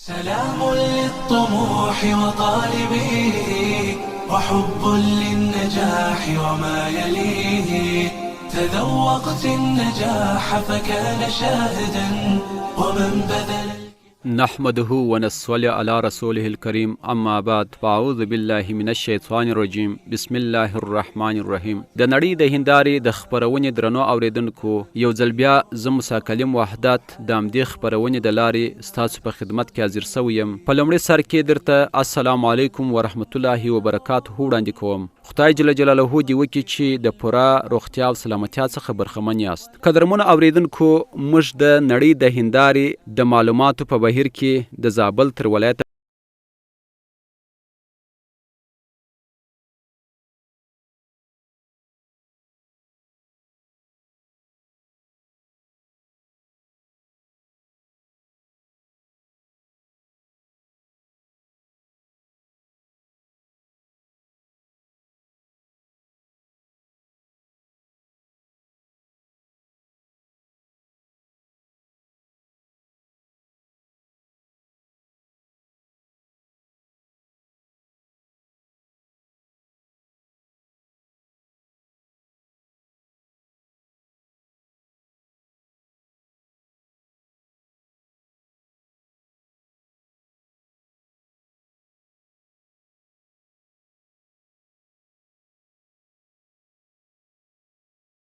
سلام للطموح وطالبيه، وحب للنجاح وما يليه. تذوقت النجاح فكان شاهدا، ومن بذل. نحمده ونصلي على رسوله الكريم، اما بعد، فاعوذ بالله من الشیطان الرجیم، بسم الله الرحمن الرحیم. د نړۍ د هندارې د خپرونې درنو اوریدونکو، یو ځل بیا زه موسی کلیم وحدت د همدې خپرونې د لارې ستاسو په خدمت کې حاضر شوی یم. په لومړي سر کې درته السلام علیکم ورحمت الله وبرکاته وړاندې کوم. خدای جل جلاله دې وکړي چې د پوره روغتیا او سلامتیا څخه برخمن یاست. قدرمنو اوریدونکو، موږ د نړۍ د هندارې د معلوماتو په بهیر کې د زابل تر ولایت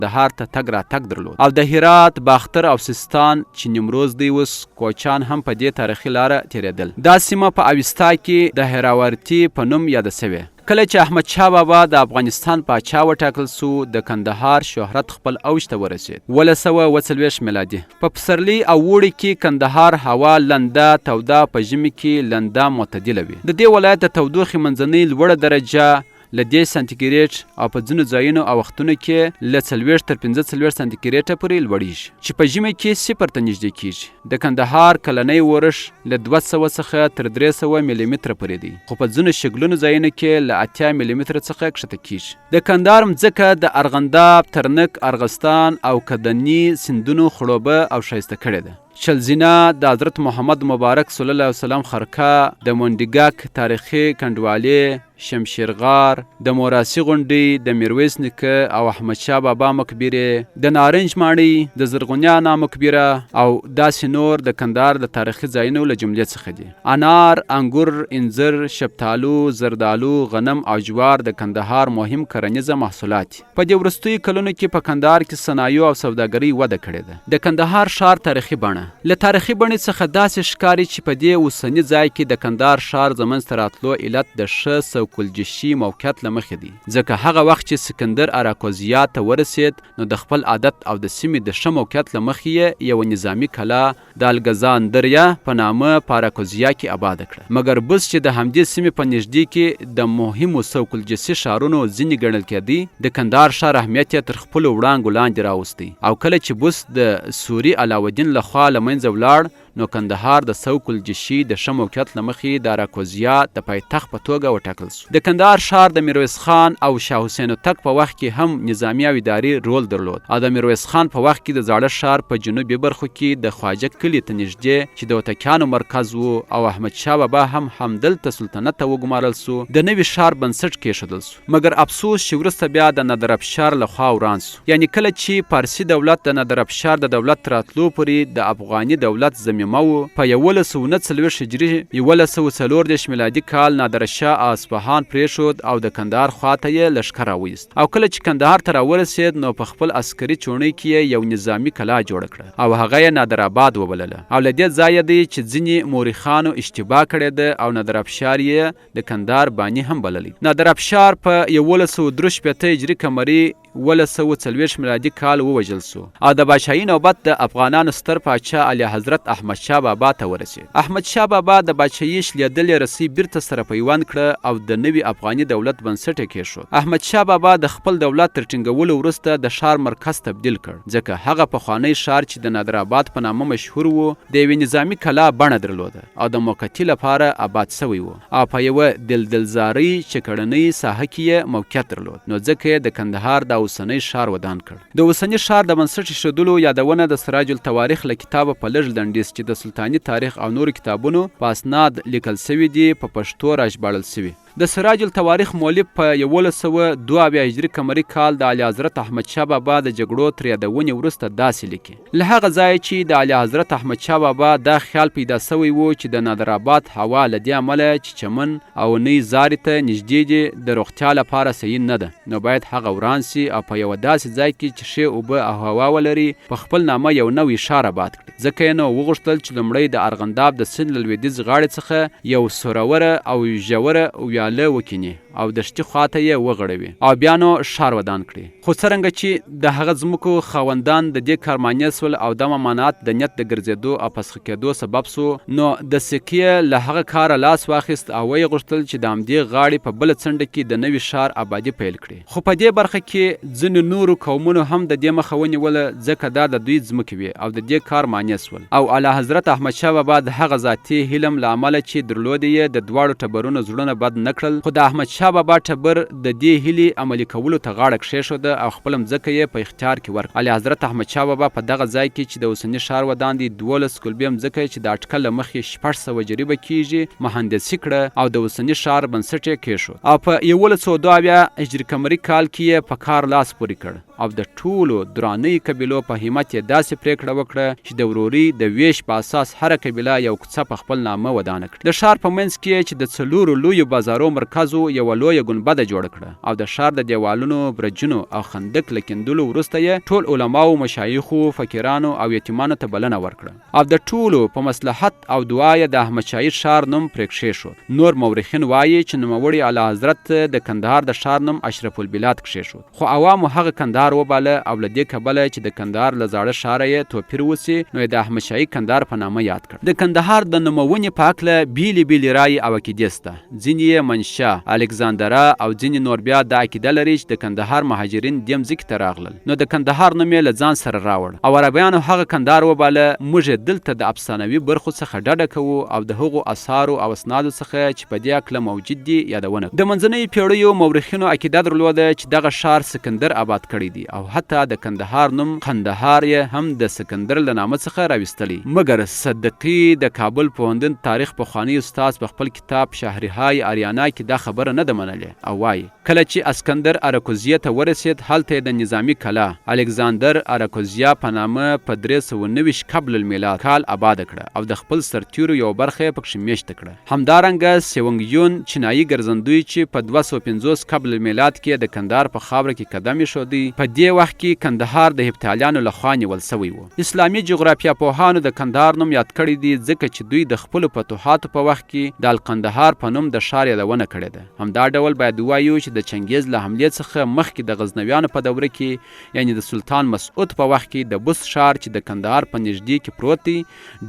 کندهار ته تګ راتګ درلود او د هرات، باختر او سیستان چې نیمروز دی اوس، کوچان هم په دې تاریخي لاره تېرېدل. دا سیمه په اوستا کې د هراورتي په نوم یاده شوې. کله چې احمد شاه بابا د افغانستان پاچا وټاکل شو، د کندهار شهرت خپل اوج ته ورسېد. 1740 میلادي. په پسرلي او اوړي کې کندهار هوا لنده توده، په ژمي کې لنده معتدله وي. د دې ولایت د تودوخې منځنۍ لوړه درجه له 30 سانتي ګریډ او په ځینو ځایونو او وختونو کې له 40 تر 45 سانتي ګریډه پورې لوړیږي، چې په ژمي کې صفر ته نږدې کیږي. د کندهار کلنی ورښت له 200 څخه تر 300 ملي متره پورې دی، خو په ځینو شګلنو ځایونو کې له 80 ملي متره څخه کښته کیږي. د کندهار مځکه د ارغنداب، ترنک، ارغستان او کدني سیندونو خړوبه او ښایسته کړې ده. شلزینا، د حضرت محمد مبارک صلی الله علیه وسلم خرقه، د منډیګک تاریخي کنډوالې، شمشیرغار، د موراسي غونډۍ، د میرویس نیکه او احمدشاه بابا مقبرې، د نارنج ماڼۍ، د زرغونیا انا مقبره او داسې نور د کندهار د تاریخي ځایونو له جملې څخه دي. انار، انګور، انځر، شفتالو، زردالو، غنم او جوار د کندهار مهم کرنیزه محصولات دي. په دې وروستیو کلونو کې په کندهار کې صنایعو او سوداګرۍ وده کړې ده. د کندهار ښار تاریخي بڼه له تاریخي بڼې څخه داسې ښکاري چې په دې اوسني ځای کې د کندهار ښار د منځته راتلو علت د ښه سوکولجشي موقعیت له مخې دی، ځکه هغه وخت چې سکندر اراکوزیا ته ورسېد نو د خپل عادت او د سیمې د ښه موقعیت له مخې یې یوه نظامي کلا د الګزاندریا په نامه په اراکوزیا کې اباده کړه. مګر بوس چې د همدې سیمې په نږدې کې د مهمو سوق الجثي ښارونو ځینې ګڼل کېدی، د کندهار ښار اهمیت یې تر خپلو وړانګو لاندې راوستی او کله چې بوس د سوري علاوالدین له خوا له منځه ولاړ نو کندهار د سوق الجشي د ښه موقعیت له مخې د اراکوزیا د پایتخت په توګه وټاکل شو. د کندهار ښار د میرویس خان او شاه حسین هوتک په وخت کې هم نظامي او اداري رول درلود او د میرویس خان په وخت کې د زاړه ښار په جنوبي برخو کې د خواجه کلي ته نږدې چې د هوتکیانو مرکز و او احمد شاه بابا هم همدلته سلطنت ته وګمارل شو، د نوي ښار بنسټ کېښودل شو. مګر افسوس چې وروسته بیا د نادرافشار له خوا وران شو. یعنې کله چې پارسي دولت د نادرافشار د دولت تر راتلو پورې د افغاني دولت ضمیمه و، په 1149 هجري، 1134 میلادي کال نادرشاه اصفهان پرېښود او د کندهار خوا ته یې لښکر راوایست او کله چې کندهار ته راورسېد نو په خپل عسکري چوڼۍ کې یې یو نظامي کلا جوړه کړه او هغه یې نادرآباد وبلله او له دې ځایه دی چې ځینې مورخانو اشتباه کړې ده او نادرافشار یې د کندهار باني هم بللی. نادر افشار په 1163 هجري قمري، 1740 میلادي کال ووژل شو او د باچايي نوبت د افغانانو ستر پاچا اعلیحضرت احمدشاه بابا ته ورسېد. احمدشاه بابا د باچايي شلېدلې رسۍ بیرته سره پیوند کړه او د نوي افغاني دولت بنسټ یې کېښود. احمدشاه بابا د خپل دولت تر ټینګولو وروسته د ښار مرکز تبدیل کړ، ځکه هغه پخوانی ښار چې د نادرآباد په نامه مشهور و، د یوې نظامي کلا بڼه درلوده. او د موقتي لپاره اباد شوی و او په یوه دلدلزارۍ چکړنۍ ساحه کې یې موقعیت درلود، نو ځکه یې د کندهار دا اوسنی ښار ودان کړ. د اوسني ښار د بنسټ ایښودلو یادونه د سراج التواریخ له کتابه په لږ لنډیز چې د سلطاني تاریخ او نورو کتابونو په اسناد لیکل شوي دي، په پښتو راژباړل شوي. د سراج التواریخ مولف په 1172 هجري قمري کال د اعلیحضرت احمدشاه بابا د جګړو تر یادونې وروسته داسې لیکي، له هغه ځایه چې د اعلیحضرت احمدشاه بابا دا خیال پیدا شوی و چې د نادرآباد هوا له دې امله چې چمن او نۍ زارې ته نږدې دي د روغتیا لپاره صحیح نه ده نو باید هغه وران شي او په یوه داسې ځای کې چې ښې اوبه او هوا ولري په خپل نامه یو نوی ښار آباد کړي. ځکه یې نو وغوښتل چې لومړی د ارغنداب د سیند له لوېدیځ غاړې څخه یو سوروره او ژوره ویاله وکیني او دښتي خوا ته یې وغړوي او بیا نو ښار ودان کړي. خو څرنګه چې د هغه ځمکو خاوندان د دې کار مانع شول او دا ممانعت د نیت د ګرځېدو او فسخ کېدو سبب شو، نو د سیکیه له هغه کاره لاس واخیست او ویې غوښتل چې د همدې غاړې په بله څنډه کې د نوي ښار آبادي پیل کړي. خو په دې برخه کې ځینو نورو قومونو هم د دې مخه ونیوله، ځکه دا د دوی ځمکې وې او د دې کار مانع شول او اعلیحضرت احمدشاه بابا د هغه ذاتي حلم له امله چې درلودې یې د دواړو ټبرونو زړونه بد نه کړل، خو د احمدشاه بابا ټبر د دې هیلې عملي کولو ته غاړه کښېښوده او خپله مځکه یې په اختیار کې ورکړه. اعلیحضرت احمدشاه بابا په دغه ځای کې چې د اوسني ښار ودان دی 12 کلبې مځکه چې د اټکل له مخې 600 جریبه کېږي مهندسي کړه او د اوسني ښار بنسټ یې کېښود. او په 1172 هجري قمري کال کې یې په کار لاس پورې کړ او د ټولو درانیو قبیلو په همت یې داسې پرېکړه وکړه چې د ورورۍ د وېش په اساس هره قبیله یو کوڅه په خپل نامه ودانه کړي. د ښار په منځ کې یې چې د څلورو لویو بازارو مرکز و، یوه لویه ګنبده جوړه کړه او د ښار د دېوالونو، برجونو او خندق له کیندلو وروسته یې ټول علماوو، مشایخو، فقیرانو او یتیمانو ته بلنه ورکړه. او د ټولو په مصلحت او دعا یې د احمدشاهي ښار نوم پرې کښېښود. نور مورخین وایي چې نوموړي اعلیحضرت د کندهار د ښار نوم اشرف البلاد کښېښود، خو عوامو هغه کندهار وباله او له دې کبله چې د کندهار له زاړه ښاره یې توپیر وشي نو یې د احمدشاهي کندهار په نامه یاد کړ. د کندهار د نومونې په هکله بېلې بېلې رایې او عقیدې شته، ځینې یې منشا، الکساندرا او ځینې نور بیا دا عقیده لري چې د کندهار مهاجرین دې مځکې ته راغلل. نو د کندهار نوم یې له ځان سره راوړ او عربیانو هغه کندهار وباله، موږ یې دلته د افسانوي برخو څخه ډډه کوو او د هغو اثارو او اسنادو څخه چې په دې هکله موجود دي یادونه کوو. د منځنیو پېړیو مورخینو عقیده درلوده چې دغه ښار سکندر آباد کړی دی او حتی د کندهار نوم قندهار یې هم د سکندر له نامه څخه راویستلی، مګر صدقي د کابل پوهنتون تاریخ پخوانی استاد په خپل کتاب شهرهای آریانا کې دا خبره نه ده منلې او وایي. کله چې اسکندر اراکوزیه ته ورسېد، هلته یې د نظامي کلا، الکساندر اراکوزیا، په نامه په 329 قبل المیلاد کال اباده کړه او د خپل سرتېرو یوه برخه یې پکښې مېشته کړه. همدارنګه سیونګ یون چینایي ګرځندوی چې په 250 قبل المیلاد کې یې د کندهار په خاوره کې قدم ایښودی، په دې وخت کې کندهار د هپتالیانو له خوا نیول شوی و. اسلامي جغرافیا پوهانو د کندهار نوم یاد کړی دی، ځکه چې دوی د خپلو فتوحاتو په وخت کې د القندهار په نوم د ښار یادونه کړې ده. همدا ډول باید ووایو چې د چنګیز له حملې څخه مخکې د غزنویانو په دوره کې یعنې د سلطان مسعود په وخت کې د بست ښار چې د کندهار په نږدې کې پروت دی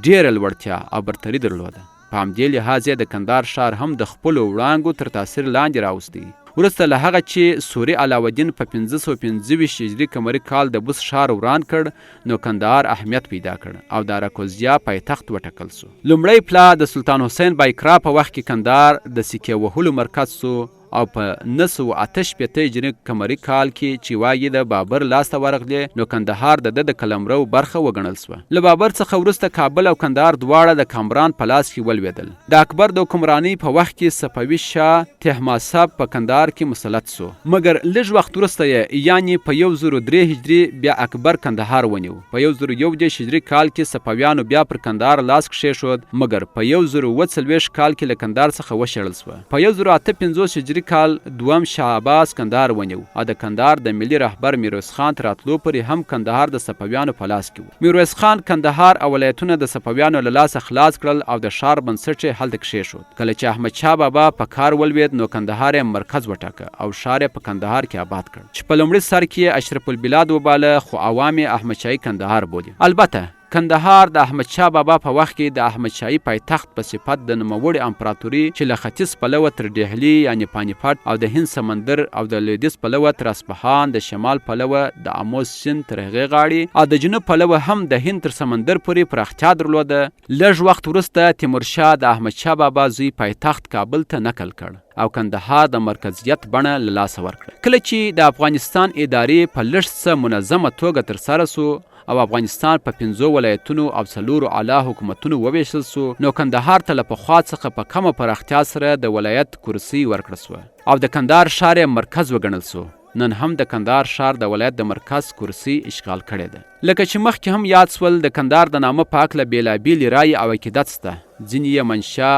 ډېره لوړتیا او برتري درلوده. په همدې لحاظ یې د کندهار ښار هم د خپلو وړانګو تر تاثیر لاندې راوستی. وروسته له هغه چې سوري علاوالدین په 525 هجري قمري کال د بست ښار وران کړ نو کندهار اهمیت پیدا کړ او د اراکوزیا پایتخت وټاکل شو. لومړی پلا د سلطان حسین بایکرا په وخت کې کندهار د سکې وهلو مرکز شو او په 968 هجري قمري کال کې چې واګې د بابر لاس ته ورغلې نو کندهار د ده د قلمرو برخه وګڼل شوه. له بابر څخه وروسته کابل او کندهار دواړه د کامران په لاس کې ولوېدل. د اکبر د حکمرانۍ په وخت کې صفوي شاه طهماسب په کندهار کې مسلط شو، مګر لږ وخت وروسته یې یعنې په 1003 هجري بیا اکبر کندهار ونیو. په 1031 هجري کال کې صفویانو بیا پر کندهار لاس کښېښود، مګر په 1047 کال کې له کندهار څخه وشړل شوه. په 1058 هجري کال دوم شاه عباس کندهار ونیو او د کندهار د ملي رهبر میرویس خان تر راتلو پورې هم کندهار د صفویانو په لاس کې و. میرویس خان کندهار او ولایتونه د صفویانو له لاسه خلاص کړل او د ښار بنسټ یې هلته کښېښود. کله چې احمدشاه بابا په کار ولوېد نو کندهار یې مرکز وټاکه او ښار یې په کندهار کې آباد کړ چې په لومړي سر کې یې اشرف البلاد وباله خو عوام یې احمدشاهي کندهار بولي. البته کندهار د احمدشاه بابا په وخت کې د احمدشاهي پایتخت په صفت د نوموړې امپراتوري چې له ختیځ پلوه تر ډهلي یعنې پانیپټ او د هند سمندر او د لویدیځ پلوه تر اصفهان د شمال پلوه د امو سیند تر هغې غاړې او د جنوب پلوه هم د هند تر سمندر پورې پراختیا درلوده. لږ وخت وروسته تیمورشاه د احمدشاه بابا زوی پایتخت کابل ته نقل کړ او کندهار د مرکزیت بڼه له لاسه ورکړه. کله چې د افغانستان ادارې په لږ څه منظمه توګه ترسره شو او افغانستان په پنځو ولایتونو او څلورو اعلی حکومتونو وویشل شو، نو کندهار ته له پخوا څخه په کمه پراختیا سره د ولایت کرسۍ ورکړه شوه او د کندهار ښار یې مرکز وګڼل شو. نن هم د کندهار ښار د ولایت د مرکز کرسۍ اشغال کړې ده. لکه چې مخکې هم یاد شول، د کندهار د نامه په هکله بېلابېلې رایې او عقیدت شته، ځینې یې منشا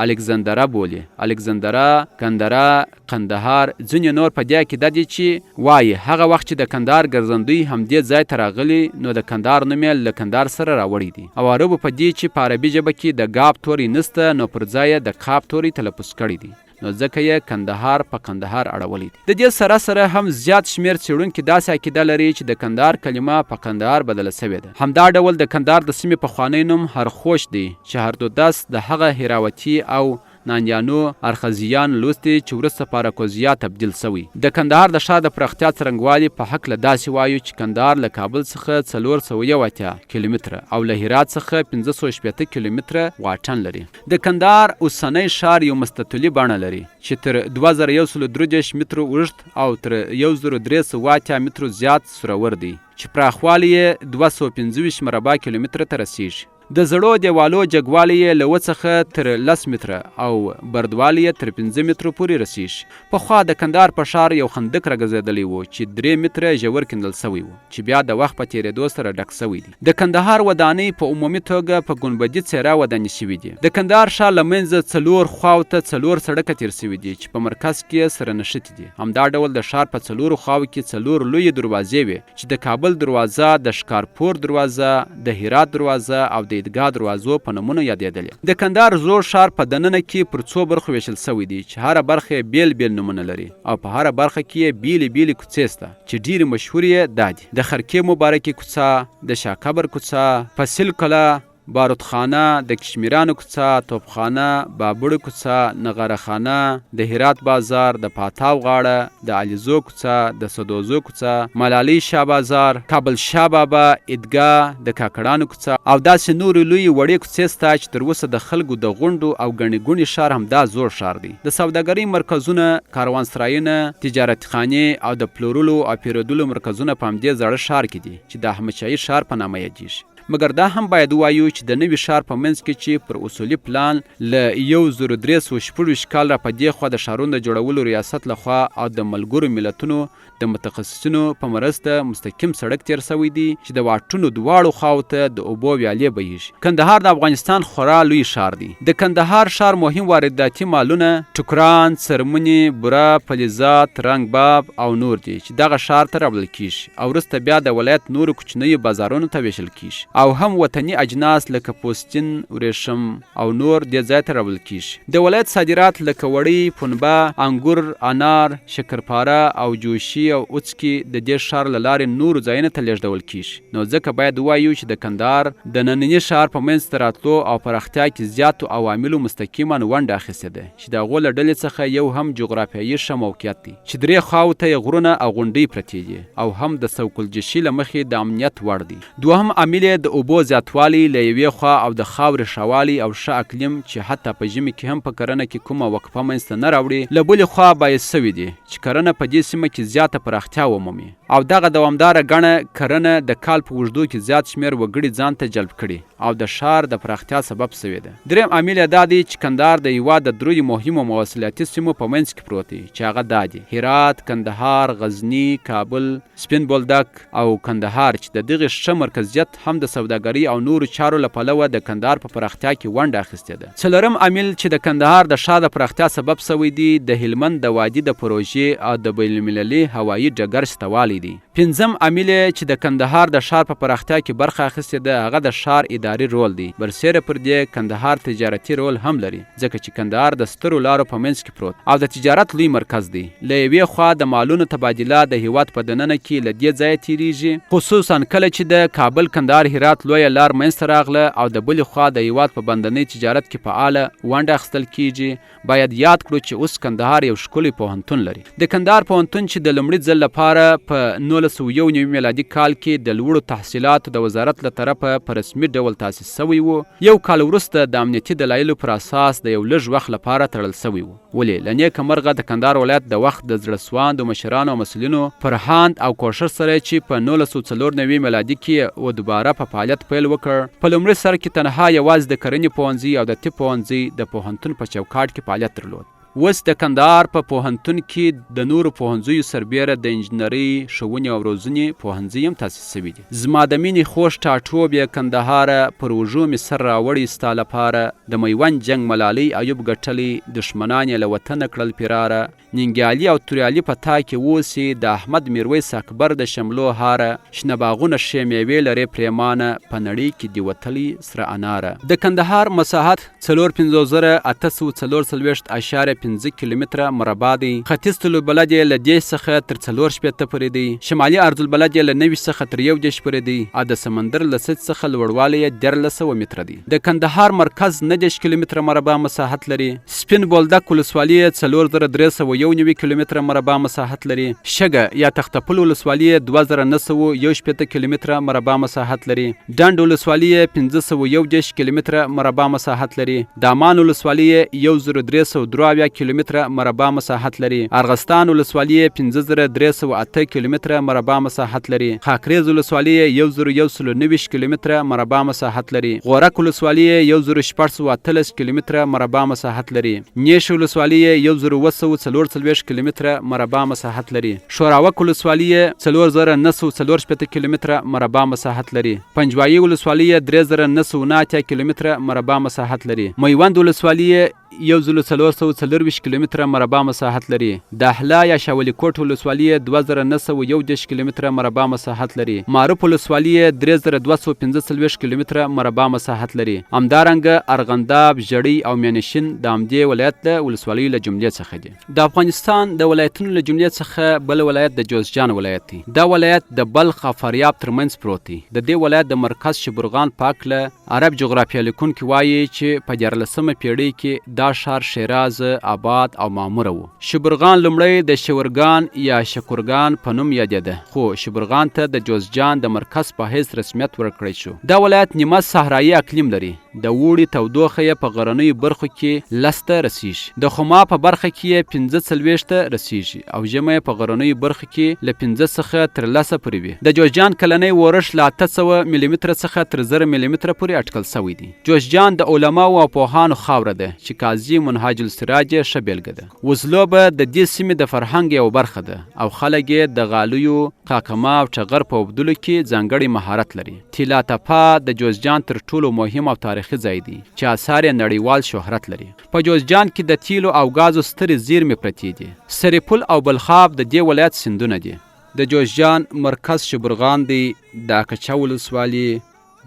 الکسندره بولي، الکسندره، کندره، قندهار، ځینې نور په دې عقیده دي چې وايي، هغه وخت چې د کندهار ګرځندوی همدې ځای ته راغلي، نو د کندهار نوم یې له کندهار سره راوړی دی او عربو په دې چې په عربي ژبه کې د ګاب توری نشته، نو پر ځای یې د قاب توری تلفظ کړی دی، نو ځکه یې کندهار په قندهار اړولی دی. د دې سره سره هم زیات شمېر څېړونکي داسې عقیده لري چې د کندهار کلمه په قندهار بدله شوې ده. همدا ډول د کندهار د سیمې پخوانی نوم هرخوش دی چې هردودس د هغه هراوتي او نانیانو ارخزیان لوستي چې وروسته په اراکوزیا تبدیل شوی. د کندهار د ښار د پراختیا څرنګوالي په هکله داسې وایو چې کندهار له کابل څخه 481 کیلومتره او له هرات څخه 560 کیلومتره واټن لري. د کندهار اوسنی ښار یو مستطیلي بڼه لري چې تر 2133 مترو اوږد او تر 1380 مترو زیات سورور دی چې پراخوالی یې 225 مربع کیلومتره ته رسیږي. د زړو دېوالو جګوالی یې له اوه څخه تر لس متره او بردوالی یې تر پنځه مترو پورې رسېږي. پخوا د کندهار په ښار یو خندق راګرځېدلی و چې درې متره ژور کیندل شوی و چې بیا د وخت په تېرېدو سره ډک شوی دی. د کندهار ودانۍ په عمومي توګه په ګنبدي څېره ودانې شوې دي. د کندهار ښار له منځه څلور خواو ته څلور سړکه تېر شوي دي چې په مرکز کې یې سره نښتي دي. همدا ډول د ښار په څلورو خواو کې څلور لویې دروازې وې چې د کابل دروازه، د ښکارپور دروازه، د هرات دروازه او د عیدګاه دروازو په نومونو یادېدلې. د کندهار زوړ ښار په دننه کې پر څو برخو وېشل شوی دی چې هره برخه یې بېل بېل نومونه لري او په هره برخه کې یې بېلې بېلې کوڅې شته چې ډېرې مشهورې یې دا دي، د خرکې مبارکې کوڅه، د شاه قبر کوڅه، فصیل کلا، باروت خانه، د کشمیرانو کوڅه، توپخانه، بابړو کوڅه، نغاره خانه، د هرات بازار، د پاتاو غاړه، د علیزو کوڅه، د سدوزو کوڅه، ملالۍ شاه بازار، کابل شاه بابا، عیدګاه، د کاکړانو کوڅه او داسې نورې لویې وړې کوڅې سته چې تر اوسه د خلکو د غونډو او ګڼې ګوڼې ښار همدا زوړ ښار دی. د سوداګرۍ مرکزونه، کاروانسرایونه، تجارتي خانې او د پلورلو او پېرودلو مرکزونه په همدې زاړه ښار کې دي چې د احمدشاهي ښار په نامه یادېږي. مګر دا هم باید ووایو چې د نوي ښار په منځ کې چې پر اصولي پلان له 1326 کال را په دې خوا د ښارونو د جوړولو ریاست له خوا او د ملګرو ملتونو د متخصصینو په مرسته مستقیم سړک تېر شوی دی چې د واټونو دواړو خواو ته د اوبو ویالې بهیږي. کندهار د افغانستان خورا لوی ښار دی. د کندهار ښار مهم وارداتي مالونه ټوکران، څرمنې، بوره، فلزات، رنګ باب او نور دي چې دغه ښار ته راوړل کیږي. او وروسته بیا د ولایت نورو کوچنیو بازارونو ته وېشل کېږي او هم وطني اجناس لکه پوستین، ورېښم او نور دې ځای ته راوړل کېږي. د ولایت صادرات لکه وړۍ، پنبه، انګور، انار، شکرپاره او جوشي او اوڅکي د دې ښار له لارې نورو ځایونو ته لېږدول کېږي. نو ځکه باید ووایو چې د کندهار د ننني ښار په منځ ته راتلو او پراختیا کې زیاتو عواملو مستقیماً ونډه اخیستې ده. چې د هغو له ډلې څخه یو هم جغرافیایي ښه موقعیت دی چې درې خواوو ته یې غرونه او غونډۍ پرتې دي او هم د سوق الجشي له مخې د امنیت وړ دی. دوهم عامل یې د اوبو زیاتوالی له یوې خوا او د خاورې ښه والی او ښه اقلیم چې حتی په ژمي کې هم په کرنه کې کومه وقفه منځ ته نه راوړي له بلې خوا باعث شوي دي چې کرنه په دې سیمه کې زیاته پراختیا ومومي او دغه دوامداره ګڼه کرنه د کال په اوږدو کې زیات شمېر وګړي ځان ته جلب کړي او د ښار د پراختیا سبب شوې ده. دریم عامل یې دا دی چې کندهار د هیواد د دریو مهمو مواصلاتي سیمو په منځ کې پروت دی چې هغه دا دي، هرات، کندهار، غزني، کابل، سپین بولدک او کندهار چې د دغې ښه مرکزیت هم د سوداګرۍ او نورو چارو له پلوه د کندهار په پراختیا کې ونډه اخیستې ده. څلورم عامل چې د کندهار د ښار د پراختیا سبب شوی دی د هلمند د وادي د پروژې او د بین المللي هوایي ډګر شته والی دی. پنځم عامل یې چې د کندهار د ښار په پراختیا کې برخه اخیستې ده هغه د ښار اداري رول دی. برسېره پر دې کندهار تجارتي رول هم لري ځکه چې کندهار د سترو لارو په منځ کې پروت او د تجارت لوی مرکز دی. له یوې خوا د مالونو تبادله د هیواد په دننه کې له دې ځایه تیریږي، خصوصا کله چې د کابل کندهار هرات هرات لویه لار منځته راغله او د بلې خوا د هیواد په بندنۍ تجارت کې فعاله ونډه اخیستل کیږي. باید یاد کړو چې اوس کندهار یو ښکلی پوهنتون لري. د کندهار پوهنتون چې د لومړي ځل لپاره په 1991 میلادي کال کې د لوړو تحصیلاتو د وزارت له طرفه په رسمي ډول تاسیس شوی و، یو کال وروسته د امنیتي دلایلو پر اساس د یو لږ وخت لپاره تړل شوی و. ولې له نېکه مرغه د کندهار ولایت د وخت د زړه سواندو مشرانو او مسؤلینو پر هاند او کوښښ سره چې په 1994 میلادي کې یې و دوباره په فعالیت پیل وکړ، په لومړي سر کې تنها یوازې د کرنې پوهنځي او د طب پوهنځي د پوهنتون په چوکاټ کې فعالیت درلود. اوس د کندهار په پوهنتون کې د نورو پوهنځیو سربېره د انجنیرۍ، ښوونې او روزنې پوهنځي هم تاسیس شوي دي. زما د مینې خوږ ټاټوبیه کندهاره پر اوږو مې سر راوړی ستا لپاره د میوند جنګ ملالۍ ایوب ګټلی دښمنان یې له وطنه کړل فراره ننګیالي او توریالي په تا کې اوسي د احمد میرویس اکبر د شملو هاره شنه باغونه ښې میوې لرې پریمانه په نړۍ کې دي وتلی سره اناره. د کندهار مساحت 54844.5 کیلومتره مربع دی. ختیځ طولالبلد یې له 30 څخه تر 64 پورې دی. شمالي عرض البلد یې له 29 څخه تر 31 پورې دی او د سمندر له سطحې څخه لوړوالی یې 1300 متره دی. د کندهار مرکز 39 کیلومتره مربع مساحت لري. سپین بولدک ولسوالي یې 4391 کیلومتره مربع مساحت لري. شګه یا تخته پل ولسوالي یې 2961 کیلومتره مربع مساحت لري. ډنډ ولسوالي یې 531 کیلومتره مربع مساحت لري. دامان ولسوالي یې 1373 کیلومتره مربع مساحت لري. ارغستان ولسوالي یې 5308 کیلومتره مربع مساحت لري. خاکریز ولسوالي یې 1129 کیلومتره مربع مساحت لري. غورک ولسوالي یې 1618 کیلومتره مربع مساحت لري. نیش ولسوالي یې 1744 کیلومتره مربع مساحت لري. ښوراوک ولسوالي یې 4964 کیلومتره مربع مساحت لري. پنجوايي ولسوالي یې 3989 کیلومتره مربع مساحت لري. میوند ولسوالي یې 1424 کیلومتره مربع مساحت لري. دهله یا شاولي کوټ ولسوالي یې 2931 کیلومتره مربع مساحت لري. معروف ولسوالي یې 3245 کیلومتره مربع مساحت لري. همدارنګه ارغنداب، ژړۍ او میانشین د همدې ولایت له ولسوالیو له جملې څخه دي. د افغانستان د ولایتونو له جملې څخه بل ولایت د جوزجان ولایت دی. دا ولایت د بلخ او فاریاب ترمنځ پروت دی. د دې ولایت د مرکز شبرغان په هکله عرب جغرافیه لیکونکي وایي چې په دیارلسمه پیړۍ کې دا ښار ښېراز، آباد او معموره و. شبرغان لومړی د شورګان یا شکرګان په نوم یادېده، خو شبرغان ته د جوزجان د مرکز په حیث رسمیت ورکړی شو. دا ولایت نیمه صحرایي اقلیم لري. د اوړي تودوخه یې په غرنیو برخو کې 10 ته رسیږي، د خما په برخه کې یې 45 ته رسیږي او ژمی یې په غرنیو برخو کې له 5 څخه تر 10 پورې وي. د جوزجان کلنی ورښت له 800 ملي متره څخه تر 1000 ملي متره پورې اټکل شوی دی. جوزجان د علماو او پوهانو خاوره ده چې قاضي منهاج السراج یې ښه بېلګه ده. وزلوبه د دې سیمې د فرهنګ یوه برخه ده او خلک یې د غالیو، قاقمه او ټغر په اوبدلو کې ځانګړی مهارت لري. تیلا تپه د جوزجان تر ټولو مهم او تاریخي ځای دی چې آثار یې نړیوال شهرت لري. په جوزجان کې د تیلو او ګازو سترې زیرمې پرتې دي. سرپل او بلخاب د دې ولایت سیندونه دي. د جوزجان مرکز شبرغان دی، د اکچه ولسوالي،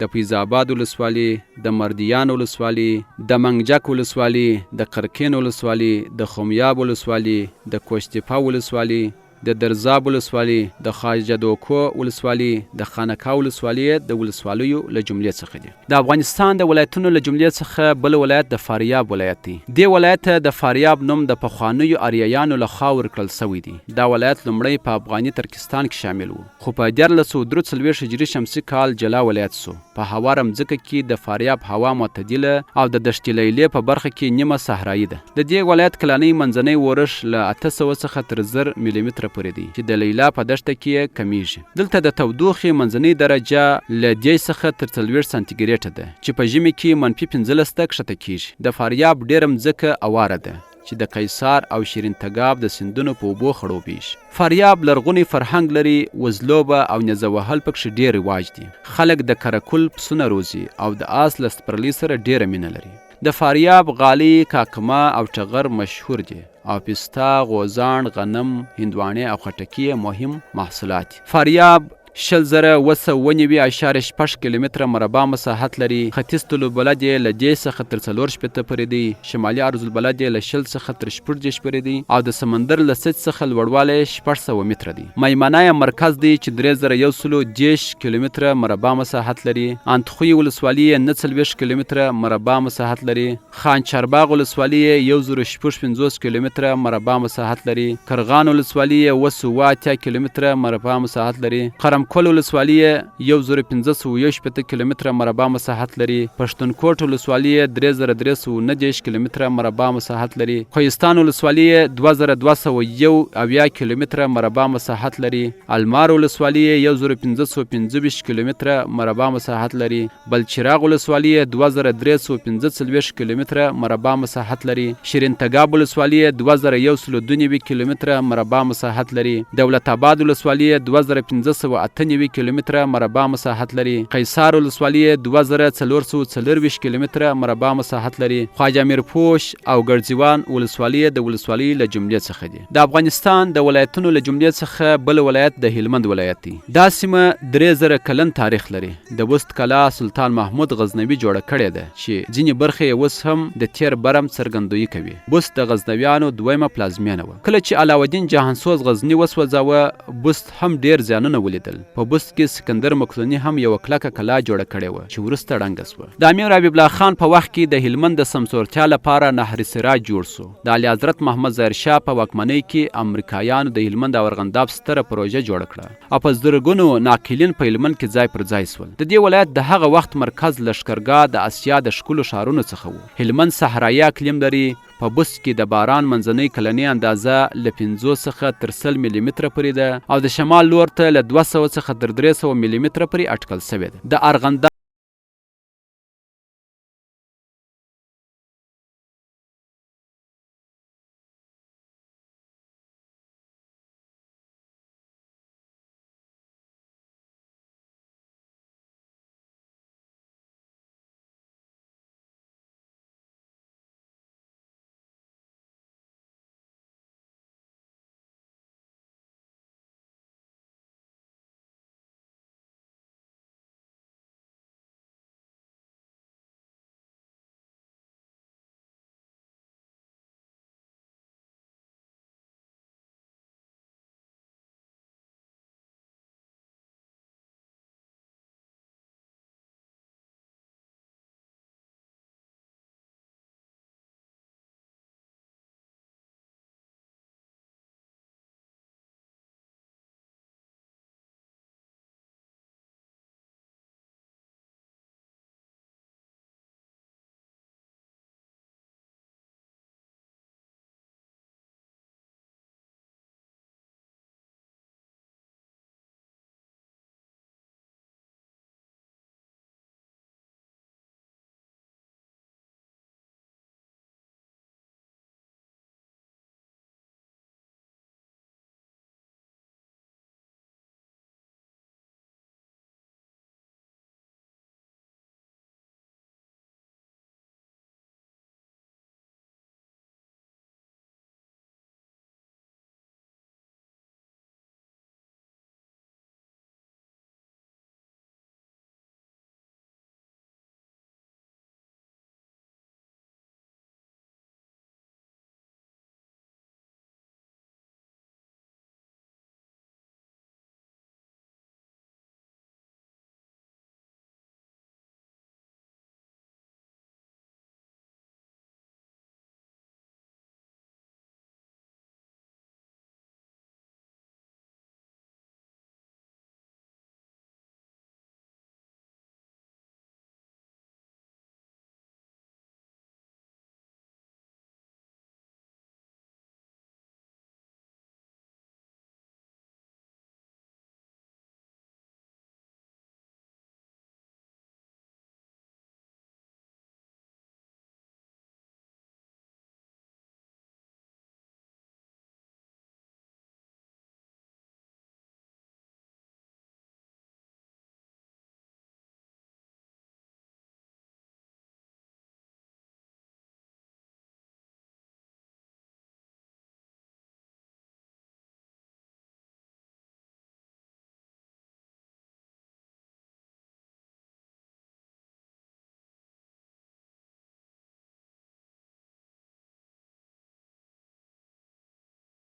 د فیض آباد ولسوالي، د مردیان ولسوالي، د منګجک ولسوالي، د قرقین ولسوالي، د خمیاب ولسوالي، د کوشتیپه ولسوالي، د درزاب ولسوالي، د خواجه دوکو ولسوالي، د خانقاه ولسوالي یې د ولسوالیو له جملې څخه دي. د افغانستان د ولایتونو له جملې څخه بل ولایت د فاریاب ولایت دی. دې ولایت ته د فاریاب نوم د پخوانیو اریایانو له خوا ورکړل شوی دی. دا ولایت لومړی په افغاني ترکستان کې شامل و، خو په 1343 هجري شمسي کال جلا ولایت شو. په هواره مځکه کې د فاریاب هوا معتدله او د دشت لیلې په برخه کې نیمه صحرایي ده. د دې ولایت کلنی منځنی ورښت له 800 څخه تر 1000 ملي متره پورې دی چې د لیلا په دښته کې یې کمیږي. دلته د تودوخې منځنۍ درجه له 30 څخه تر 40 سانتي ګریټه ده چې په ژمي کې منفي 15 ته کښته کیږي. د فاریاب ډېره مځکه اواره ده چې د قیصار او شیرین تګاب د سیندونو په اوبو خړوبیږي. فاریاب لرغونی فرهنګ لري، وزلوبه او نیزه وهل پکښې ډېر رواج دي. خلک د کرکل پسونه روزي او د آس له سپرلۍ سره ډېره مینه لري. د فاریاب غالۍ، کاکمه او ټغر مشهور دي او پسته، غوزاڼ، غنم، هندواڼې او خټکي یې مهم محصولات دي. فاریاب 60797.6 کیلومتره مربع مساحت لري، ختیځ طولالبلد یې له 30 څخه تر 64 پورې دی، شمالي عرض البلد یې له 20 څخه تر 36 پورې دی او د سمندر له سطح څخه لوړوالی یې 600 متره دی. میمنه یې مرکز دی چې 3130 کیلومتره مربع مساحت لري، اندخوی ولسوالي یې 49 کیلومتره مربع مساحت لري، خان چارباغ ولسوالي یې 1056 کیلومتره مربع مساحت لري، کرغان ولسوالي یې 780 کیلومتره مربع مساحت لري، قرم کل ولسوالي یې 1561 کیلومتره مربع مساحت لري، پښتونکوټ ولسوالي یې 3339 کیلومتره مربع مساحت لري، کوهستان ولسوالي یې 2271 کیلومتره مربع مساحت لري، المار ولسوالي یې 1525 کیلومتره مربع مساحت لري، بلچراغ ولسوالي یې 2345 کیلومتره مربع مساحت لري، شیرین تګاب ولسوالي یې 2192 کیلومتره مربع مساحت لري، دولت آباد ولسوالي یې 2598 کیلومتره مربع مساحت لري، قیصار ولسوالي یې 2424 کیلومتره مربع مساحت لري، خواجه میرپوش او ګړځیوان ولسوالي یې د ولسوالۍ له جملې څخه دي. د افغانستان د ولایتونو له جملې څخه بل ولایت د هلمند ولایت دی. دا سیمه 3000 کلن تاریخ لري. د بست کلا سلطان محمود غزنوي جوړه کړې ده چې ځینې برخې یې اوس هم د تېر برم څرګندويي کوي. بست د غزنویانو دویمه پلازمېنه وه. کله چې علاوالدین جهانسوز غزني وسوځاوه، بست هم ډېر زیانونه ولیدل. په بست کې سکندر مقدوني هم یوه کلکه کلا جوړه کړې وه چې وروسته ړنګه شوه. د امیر حبیب الله خان په وخت کې د هلمند د سمسورتیا لپاره نهر سراج جوړ شو. د اعلیحضرت محمد ظاهر شاه په واکمنۍ کې امریکایانو د هلمند او ارغنداب ستره پروژه جوړه کړه. او په زرګونو ناقلین په هلمند کې ځای پر ځای شول. د دې ولایت د هغه وخت مرکز لښکرګاه د اسیا د ښکلو ښارونو څخه و. هلمند صحرايي اقلیم لري، په بست کې د باران منځنۍ کلنۍ اندازه له 50 څخه تر 100 ملي متره پورې ده او د شمال لور ته له 200 څخه تر 300 ملي متره پورې اټکل شوې ده. د ارغنداب.